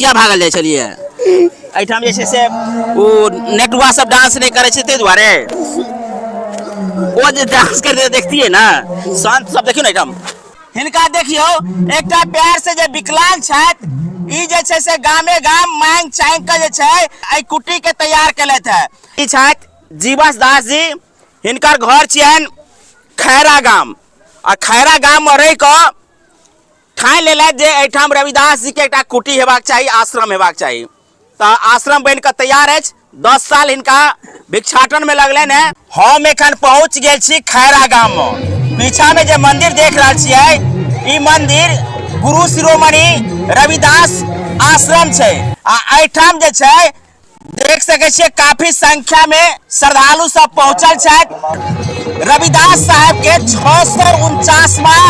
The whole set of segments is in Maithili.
किया भागल जाइ छलियै? एहिठाम जे छै से ओ नेटुआ सब डांस नहि करै छै, ताहि दुआरे। ओ जे डांस करते देखतियै ने संत सब। देखियौ ने एहिठाम हिनका देखियौ, एकटा प्यार से जे विकलांग छथि, ई जे छै से गामे गाम मांग चांग के जे छै एहि कुटी के तैयार केलथि है। ई छथि जीवस दास जी, हिनकर घर छियनि खैरा गाम, आ खैरा गाम में रहि कऽ ठानि लेलथि जे एहिठाम रविदास जी के एकटा कुटी हेबाक चाही, आश्रम हेबाक चाही। तऽ आश्रम बनि कऽ तैयार अछि। 10 साल हिनका भिक्षाटन में लगलनि है। हम एखन पहुंच गेल छी खैरा गाम में। पीछा में जे मंदिर देख रहल छियै, ई मंदिर गुरु शिरोमणि रविदास आश्रम छै, आ एहिठाम जे छै देख सकै छियै काफी संख्या में श्रद्धालु सब पहुंचल छथि। रविदास साहब के 649वां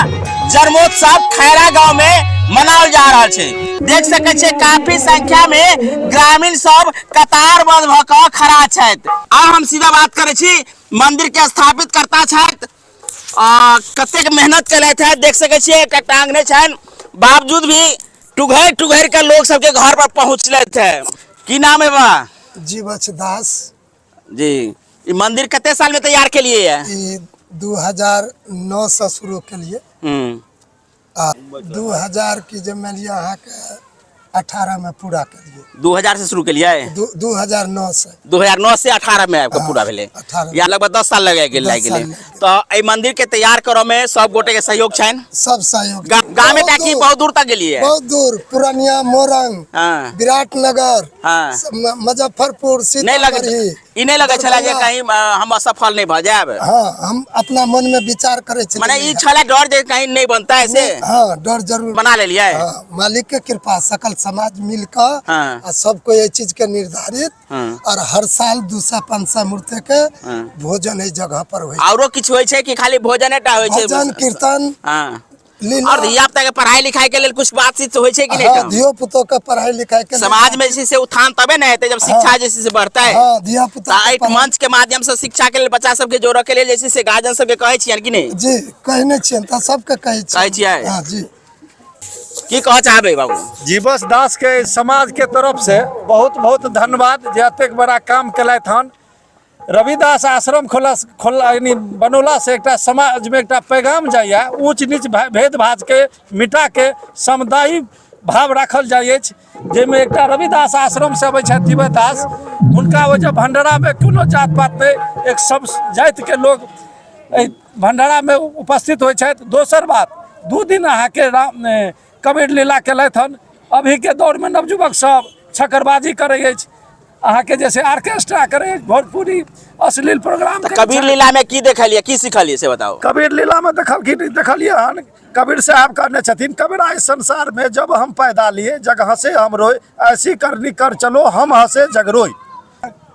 जन्मोत्सव खैरा गांव में मनाओल जा रहल छै। देख सकै छियै काफी संख्या में ग्रामीण सब कतारबद्ध भऽ कऽ खड़ा छथि। आब हम सीधा बात करै छी, मंदिर के स्थापित करता छथि, कतेक मेहनत केलथि है। देख सकै छियै एकटा टांग नहि छनि, बावजूद भी टुघरि टुघरि के लोग सबके घर पर पहुँचलथि है। की नाम है बा? जीवछ दास जी। ई मंदिर कते साल में तैयार के लिए है? ई 2009 से शुरू के लिए आ 2000 की जे मान लिअ अहाँके 18 में पूरा केलिए। 2000 से शुरू के लिए? 2009 से। 2009 से 18 में आबि कऽ पूरा भेलै। 18। या लगभग 10 साल लगे गेल, 10 लागि गेलै। साल लागि गेल। तऽ एहि मंदिर के तैयार करऽ में सब गोटे के सहयोग छनि? सब सहयोग। गामे टा बहुत की दूर, बहुत दूर तक गेलियै? बहुत दूर, पूर्णिया, मोरंग, विराटनगर, मुजफ्फरपुर, नहि लग सीतामढ़ी। ई नहि लगै छलै जे दरभंगा। कहीं हम असफल नहि भऽ जायब? हाँ, हम अपना मन में विचार करे छलियै। मने ई छलै डर जे कहीं नहि बनतै से? हाँ, डर जरूर। बना लेलियै? हाँ, मालिक के कृपा, सकल समाज मिल कऽ आ सब कोई एहि चीज के निर्धारित और हर साल 200 500 मूर्ति के भोजन एहि जगह पर होइ। औरो किछु होइ छै कि खाली भोजने टा होइ छै? भजन कीर्तन, लीला। और धिया पुता के पढ़ाई लिखाई के लेल कुछ बातचीत होइ छै कि नहि? हाँ, ठाम? धियो पुतो के पढ़ाई लिखाई के लेल। समाज में जे छै से उत्थान तबे ने हेतै जब शिक्षा जे छै से बढ़तै। हाँ, धिया पुता तऽ के एहि मंच के माध्यम से शिक्षा के लेल बच्चा सबके जोड़ऽ के लेल जे छै से गार्जियन सबके कहै छियनि कि नहि? जी, कहने छियनि तऽ सबके कहै छियनि। कहै छियै? हाँ जी। की कहऽ चाहबै बाबू? जीवस दास के समाज के तरफ से बहुत बहुत धन्यवाद जे एतेक बड़ा काम केलथि हन। रविदास आश्रम खोला खोला यानी बनौला से एकटा समाज में एकटा पैगाम जाइए, ऊंच नीच भेदभाव के मिटा के समुदायी भाव राखल जाइ अछि, जाहिमे एकटा रविदास आश्रम से अबै छथि जीवन दास, हुनका ओहि जे भंडारामे कोनो जात पात नहि, एक सब जातिके लोक एहि भंडारामे उपस्थित होइ छथि। दोसर बात, 2 दिन अहाँके राम कबीर लीला केलथि हन। अभीके दौरमे नवयुवक सब छकरबाजी करै अछि, अहाँके जैसे ऑर्केस्ट्रा करै अछि, भोजपुरी अश्लील प्रोग्राम तऽ करै कबीर छथि। लीला में की देखलियै, की सिखलियै से बताउ। कबीर लीला में देखलखिन, देखलियै हन, कबीर साहब कहने छथिन, कबीरा इस संसार में जब हम पैदा लिए, जग हंसे हम रोए, ऐसी करनी कर चलो हम हंसे जग रोए।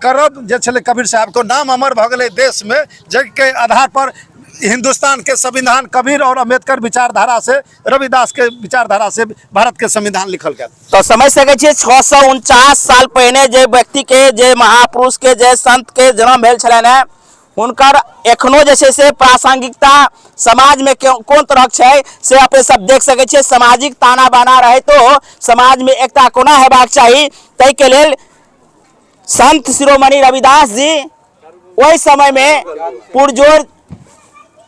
करब जे छलै कबीर साहबके नाम अमर भऽ गेलै देशमे, जाहिके आधार पर हिन्दुस्तानके संविधान कबीर और अम्बेडकर विचारधारा से, रविदास के विचारधारा से भारत के संविधान लिखल गेल। तो समझ सकै छियै 649 साल पहिने जे व्यक्ति के, जे महापुरुष के, जे संत के जन्म भेल छलनि हेँ, हुनकर एखनो जे छै से प्रासंगिकता समाज में कोन तरहक छै से अपने सब देख सकै छियै। सामाजिक ताना बाना रहितो समाज में एकता कोना हेबाक चाही, ताहिके लेल संत शिरोमणि रविदास जी ओहि समय में पुरजोर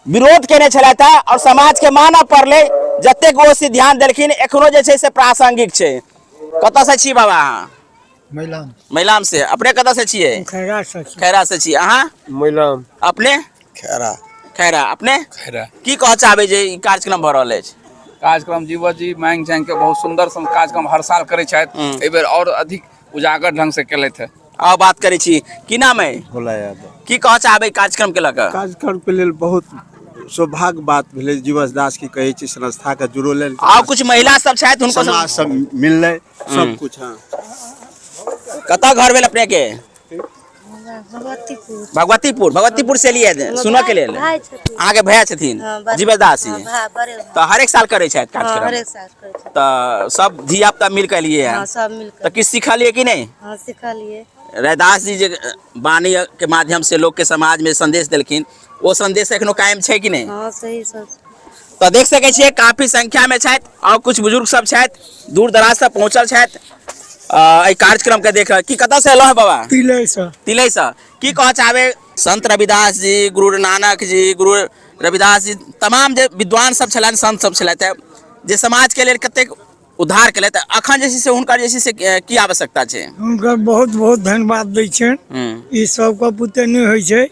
विरोध केने छलथि हेँ और समाज के मानऽ पड़लै। जतेक ओ से ध्यान देलखिन एखनो जे छै से प्रासंगिक छै। कतऽ से छी बाबा अहाँ? मैलाम। मैलाम से। अपने कतऽ से छियै? खैरा से छी। खैरा से छी। अहाँ? मैलाम। अपने? खैरा। खैरा। अपने? खैरा। की कहऽ चाहबै जे ई कार्यक्रम भऽ रहल अछि? कार्यक्रम जीवत जी मांगि चांगि के बहुत सुंदर सन कार्यक्रम हर साल करै छथि, एहि बेर और अधिक उजागर ढंग से केलथि। आउ बात करै छी। की नाम है? भोला यादव। की कहऽ चाहबै कार्यक्रम के लऽ कऽ? कार्यक्रम के लेल बहुत सौभाग्य बात भेलै, जीवस दास की कहै छी संस्था के जुड़ल। आउ कुछ महिला सब छथि, हुनको समाज सब मिललै सब कुछ। हाँ। कतऽ घर भेल अपने के? भगवतीपुर। भगवतीपुर। भगवतीपुर से एलियै सुनऽ के लेल? भाय छथिन। अहाँके भैया छथिन? हाँ, बड़े- जीवस दास जी। हाँ, भाय, बड़े भाय। तऽ हरेक साल करै छथि हाँ, कार्यक्रम? हरेक साल करै छथिन। तऽ सब धिया पुता मिल के एलियै हाँ, हँ? सब मिल तऽ किछु सिखलियै कि नहि? हाँ, सिखलियै। रैदास जी जे वाणी के माध्यम से लोक के समाज में संदेश देलखिन, ओ संदेश एखनो कायम छै कि नहि? हाँ, सही सब। तऽ देख सकै छियै काफी संख्या में छथि और कुछ बुजुर्ग सब छथि, दूर दराज से पहुंचल छथि। एहि कार्यक्रम के देख की कतऽ से एलहुँ हेँ बाबा? तिलैसँ। तिलैसँ। की कहऽ चाहबै संत रविदास जी, गुरु नानक जी, गुरु रविदास जी, तमाम जे विद्वान सब छलनि, संत सब छलथि, जे समाज के लेल कतेक उद्धार केलथि, अखन जे छै से हुनकर जे छै से की आवश्यकता छै? हुनकर बहुत बहुत धन्यवाद दै छियनि। ई सबके बुते नहि होइ छै,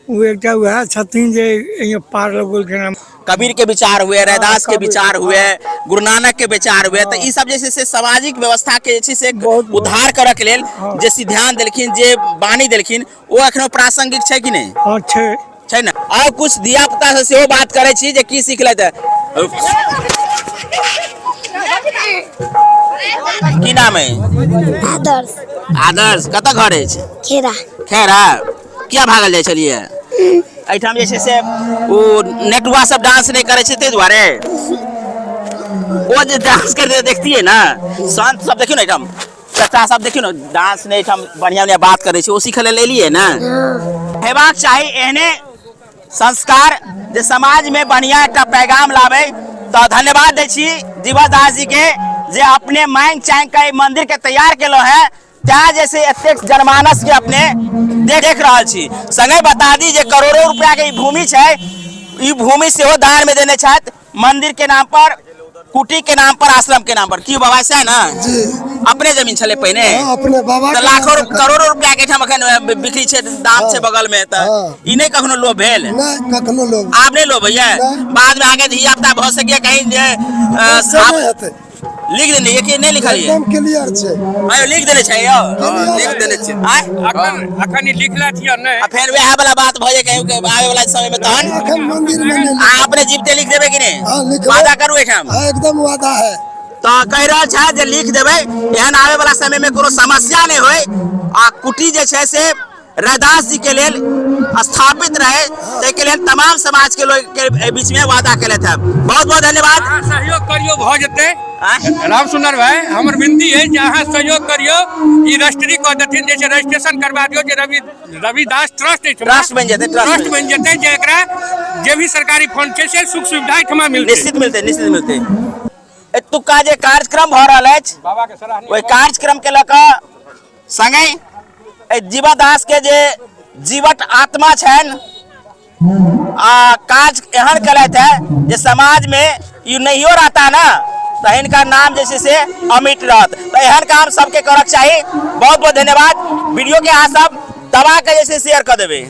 ओ एकटा वएह छथिन जे एहिमे पार लगौलखिन हँ। कबीर के विचार हुए, रैदास के विचार हुए, गुरु नानक के विचार हुए, तऽ ई सब जे छै से सामाजिक व्यवस्था के जे छै से उद्धार करऽ के लेल जे सिद्धांत देलखिन, जे वाणी देलखिन, ओ एखनो प्रासंगिक छै कि नहि? हँ छै। छै ने। आउ कुछ धिया पुता से सेहो बात करै छी जे की सिखलथि। की नाम है? आदर्श। आदर्श, कतऽ घर अछि? खेरा। खेरा। किया भागल जाइ छलियै? एहिठाम जे छै से ओ नेटुआ सब डांस नहि करै छै ताहि दुआरे। ओ जे डांस करते देखतियै ने, संत सब देखियौ ने एहिठाम, चाचा सब देखियौ ने डांस नहि एहिठाम बढ़िआँ बढ़िआँ बात करै छै, ओ सीखै लेल एलियै ने। हेबाक चाही एहने संस्कार जे समाजमे बढ़िआँ एकटा पैगाम लाबै। तऽ धन्यवाद दै छी जीवा दास जी के जे अपने मांगि चांगि के एहि मंदिर के तैयार केलहुँ हेँ, तैं जे से एतेक जनमानस के अपने देख रहल छी। संगे बता दी जे करोड़ों रुपया के ई भूमि छै, ई भूमि सेहो दान में देने छथि मंदिर के नाम पर, कुटी के नाम पर, आश्रम के नाम पर। की बाबा से है ना? जी। अपने जमीन छलै पहिने? हाँ, अपने बाबा तऽ के लाखों नाम पर। करोड़ों रुपया के एहिठाम एखन बिक्री छै, दाम छै बगल में, तऽ हाँ। ई नहि कखनो लोभ भेल? नहि, कखनो लोभ आब नहि लोभ होइया? नहि। बाद में अहाँके धिया पुता भऽ सकैया कहीं जे से नहि हेतै। लिख देने ये कि नहि लिखलियै? एकदम क्लियर छै। आयो लिख देने छै यौ? लिख देने छै। आय? अखन अखन ई लिखलथि यऽ नहि। आ फेर वएह वाला बात भऽ जाय कहीं के आबे वाला समय में तहन? अखन मंदिर में नहि। अहाँ अपने जीवते लिख देबै कि नहि? हाँ, लिखबै। वादा करू एहिठाम। हाँ, एकदम वादा है। तऽ कहि रहल छथि जे लिख देबै, एहन आबे वाला समय में कोनो समस्या नहि होय आ कुटी जे छै से रैदास जी के लेल स्थापित रहे, ताहि के लेल तमाम समाज के लोग के बीच में वादा केलथि हैं। बहुत बहुत धन्यवाद। अहाँ सहयोग करियौ भऽ जेतै। आँय? राम सुंदर भाई, हमर विनती है जे अहाँ सहयोग करियौ, ई रजिस्ट्री कऽ देथिन, जे छै रजिस्ट्रेशन करवा दियौ जे रवि रविदास ट्रस्ट एहिठमा ट्रस्ट बनि जेतै, ट्रस्ट ट्रस्ट बनि जेतै, जे एकरा जे भी सरकारी फंड छै से सुख सुविधा एहिठमा मिलतै। निश्चित मिलतै, निश्चित मिलतै। एतुका जे कार्यक्रम भऽ रहल अछि ओहि कार्यक्रम के लऽ कऽ संगहि एहि जीवादास के जे जीवट आत्मा छनि आ काज एहन केलथि है जे समाज में ई नहियो रहता ना तऽ हिनकर नाम जे छै से अमिट रहत। तऽ एहन काम सबके करक चाही। बहुत बहुत धन्यवाद। वीडियो के अहाँ सब दबा के जे छै शेयर कऽ देबै।